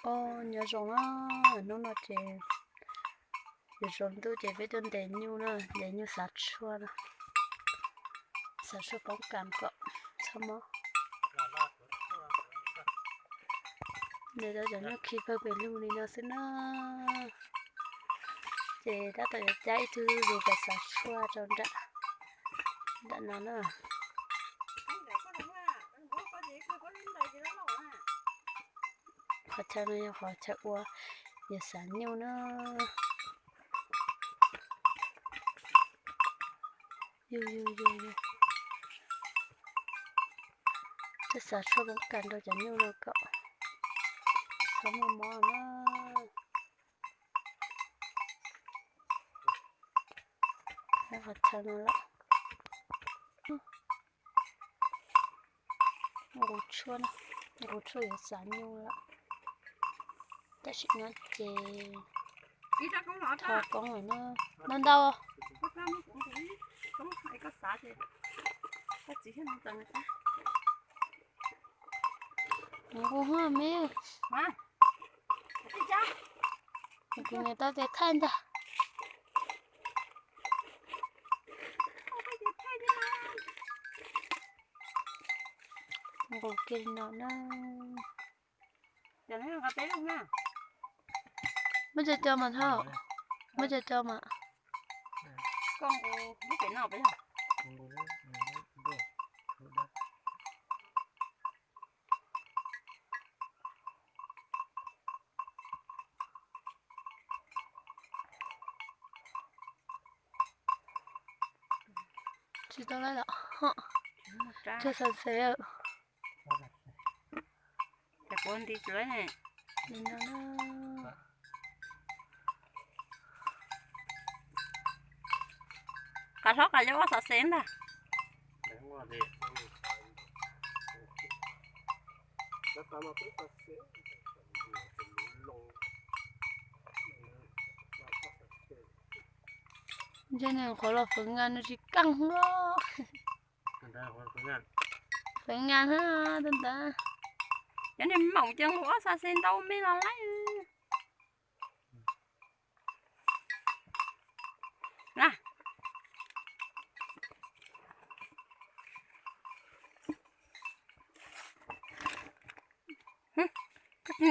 Os, nyob zoo na, hnub no ces yuav tsaus ntuj ces peb tuaj ntes nyuj na, ntes nyuj xav tshuaj na, xav tshuaj poob kas kom txhob mob. Ntes tau cov nyuj khi pawg pes lug li no xwb na. Ces tab tom yuav cab ib tug zus kom xav tshuaj rau nram, nram no na. Qhov chaw no yog qhov chaw ua yus xav nyuj na. Yus, yus, yus, yus. Twb xav tshuaj poob kas rau cov nyuj no kom txhob muaj mob na. Qhov chaw no lawm. Nqus tshuaj, nqus tshuaj yuav xav nyuj lawm. Tam sim no ces tho koob lawm na. Ntau ntau. Nqus hov me. Kuv niam tau tes thaij ntag. Nqus kiag li no na. Muab co co mas thauj. Muab co co mas. Tsis tau lawm los. Tsis xav xev. Ces kuv nti tsis lawm ne. Qas hlob qas yau xav xev ntag. Ntshe nws qhuav los fwv ngas nws tsis kaaj hlo. Fwv ngas hab tau ntawd. Cov niag maum ces nqus ob xav xev ntau me los laib. Na,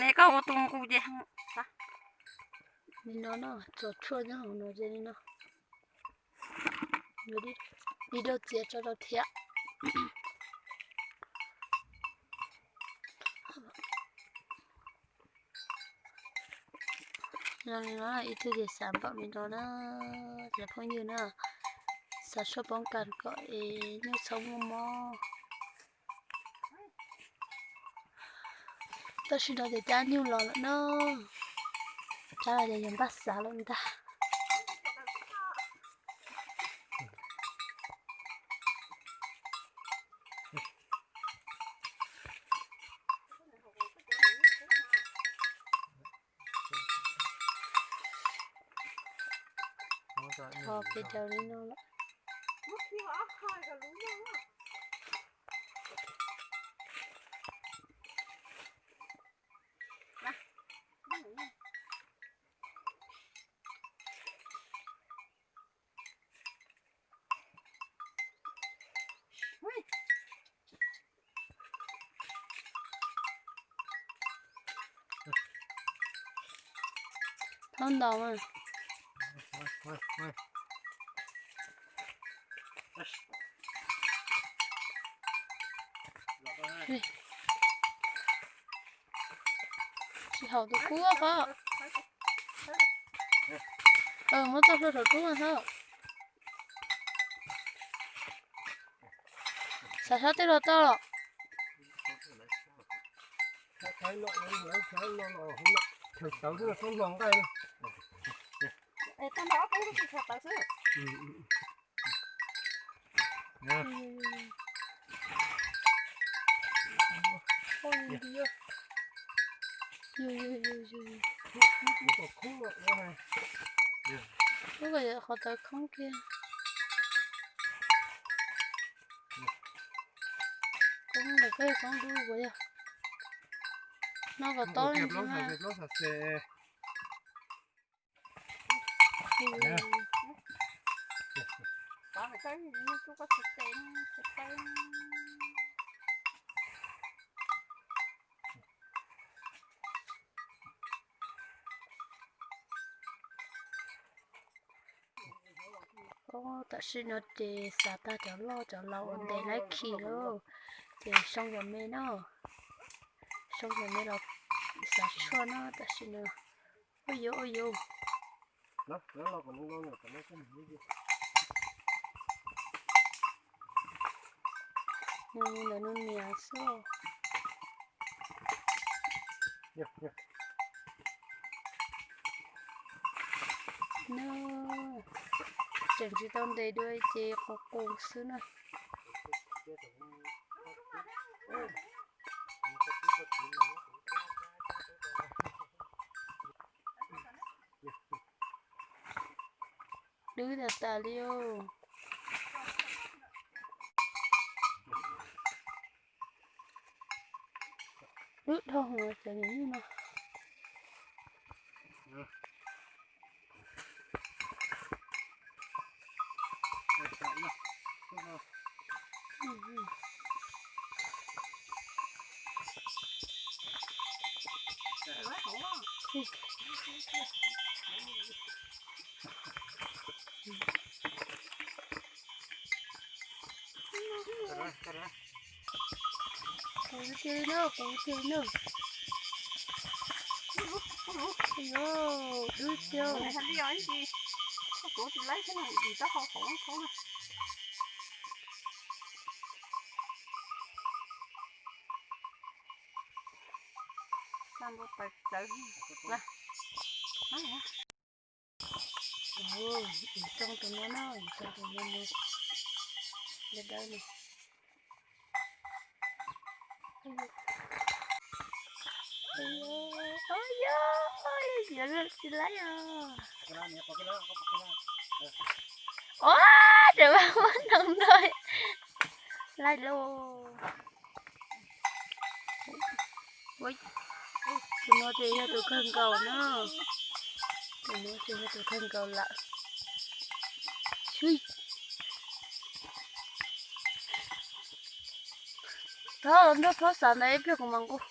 ne koj ua tus nqus ces li no no, txog tshuaj nyob hauv no ces li no. Ib daug txiav tso rau thiab. Ib tug ces xav npaum li no na, cov phooj ywg na, xav tshuaj poob kas kom es nyuj txhob muaj mob. Tam sim no ces cab nyuj los lawm na, cab los ces yog npaj xav lawm ntag. Tho peb daws li no lawm. Thaub ntaus mas. Tsis haum tus kub pab. Muab txoj hlua saum kub mas thaub. Xav sab tej los tau los. Ub, qhov tawv khoob kiag. Koob ntawm peb koob dub puas yog? No kom tau. Tam sim no ces xav tag cov loj cov laus uas ntes laib khi lawm, ces soo cov me no, soo cov me los xav tshuaj no tam sim no. Ua yuv ua yuv. Nws ntawm nws niam xwb. Nws tseem tsis tau ntes dua ces qus qus xwb na. Dwb tas tas li os. Dwb dhau heev cov niag no. Kuv cia li no, kuv cia li no. Ayo, dub tiag. Ua, yus tsoo tus no na, yus tsoo tus no no, dawb dawb no. Ayo, ayo, yuav tsis laib os. Os, rawm vaj muab noo no, laib lauj. Tus no ces yog tus kawg nkaus na. Tus no ces yog tus kawg nkaus lawm. Thaub los nrog thaub xav ntawd ib pliag kuv mam nqus.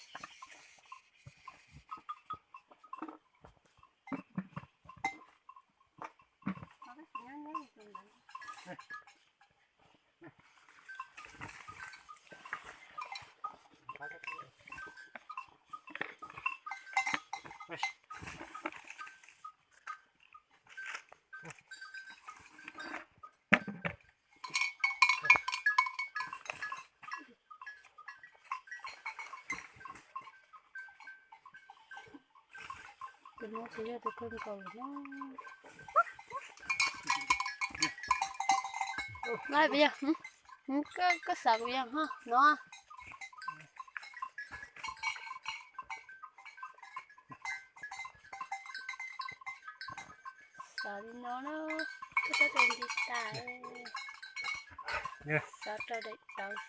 Tus no ces yog tus kawg nkaus lawm na. Laib puas yog? Koj xav kuv yog ho no. Xav li no na, koj xav tus nti tas, xav rau daim tawv xwb.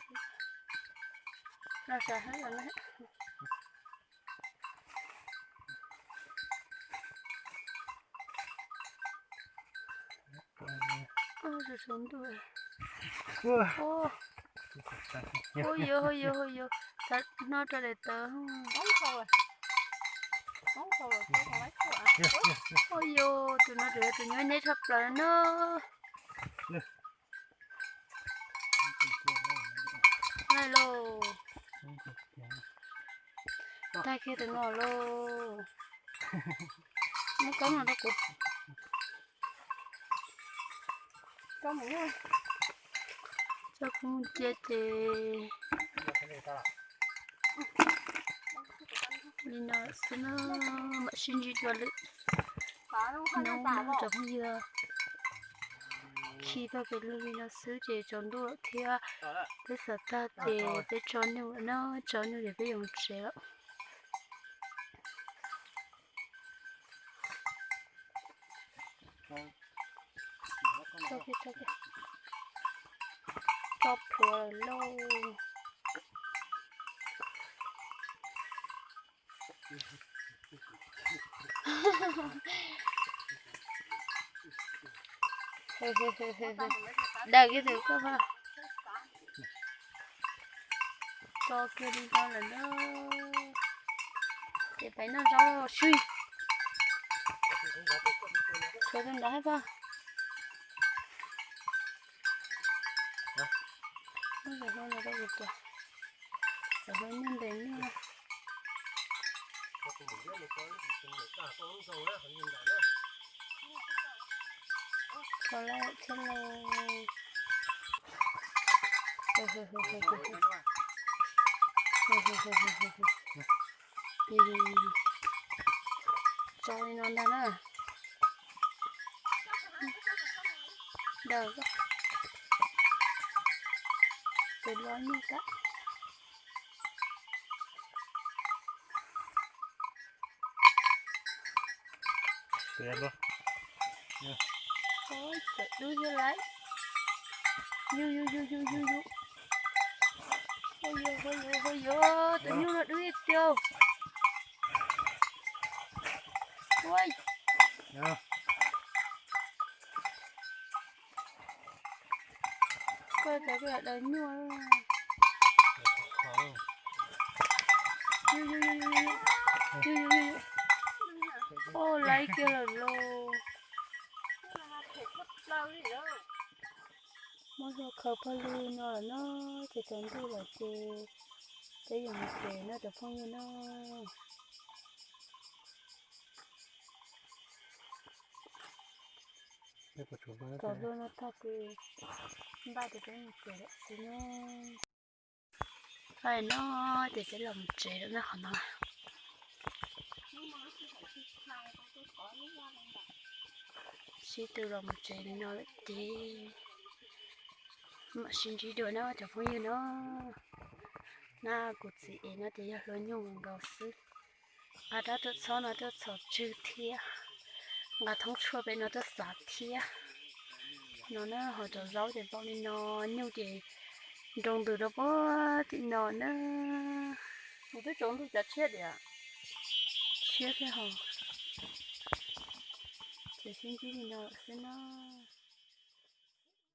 No xav hab los na. Ua, ua yuav, ua yuav, ua yuav, xav no rau daim tawv. Ua yuav, tus no tus nyob neb tshaj plaws no. Laij lauj. Tag kiag tus no lauj. Muab koob no rau kuv. Tso kuv mus cia ces li no xwb na, mam sib ntsib dua lwm hnub na cov phooj ywg. Khi tau pem lug li no xwb ces tsaus ntuj lawm thiab, peb xav tag ces peb tso nyuj lawm na, tso nyuj ces peb yuav mus tsev lawm. Tso plhuav lawm lauj. Daws kiag tus koj pog. Tso kiag li no lawm na. Ces peb noj zaub swb. Tshuav tus ntawd hab pog. Ub, cov hluas no rau kuv pom. Cov hluas nyuj ntev nyuj. Tso lawm thiab lauj. Tso li no ntag na. Daws, tus hluas nyuj tas. Ua, cov dub thiab lauj. Yus, yus, yus, yus, yus, yus. Ua, yus, ua, yus, ua, yus, tus nyuj no dub tiag tiag. Ua, koj cov koj daws nyuaj. Ua, laiv kiag lawm lauj. Muab hlua khaws pawg lug no lawm no, ces tsaus ntuj lawm ces peb yuav mus tsev no cov phooj ywg na. Tsaus hlua no tag ces npaj ces peb mus tsev lawm xwb na. Thaum no ces peb los mus tsev lawm na qhov no. Sib tw los mus tsev li no lawm ces mam sib ntsib dua na cov phooj ywg na. Na kuv txiv es no ces yog hlua nyuj nkaus xwb. Nqa rab tuaj txhob no tuaj txhos tswg thiab. Nqa thoob tshuaj pem no tuaj xav thiab. No na ho cov zaub ces npau li no, nyuj ces nroo ntws rau puag tim no na. Kuv twb tsaus ntuj cav tshiab diam. Tshiab thiab hos. Ces sib ntsib li no lawm xwb na.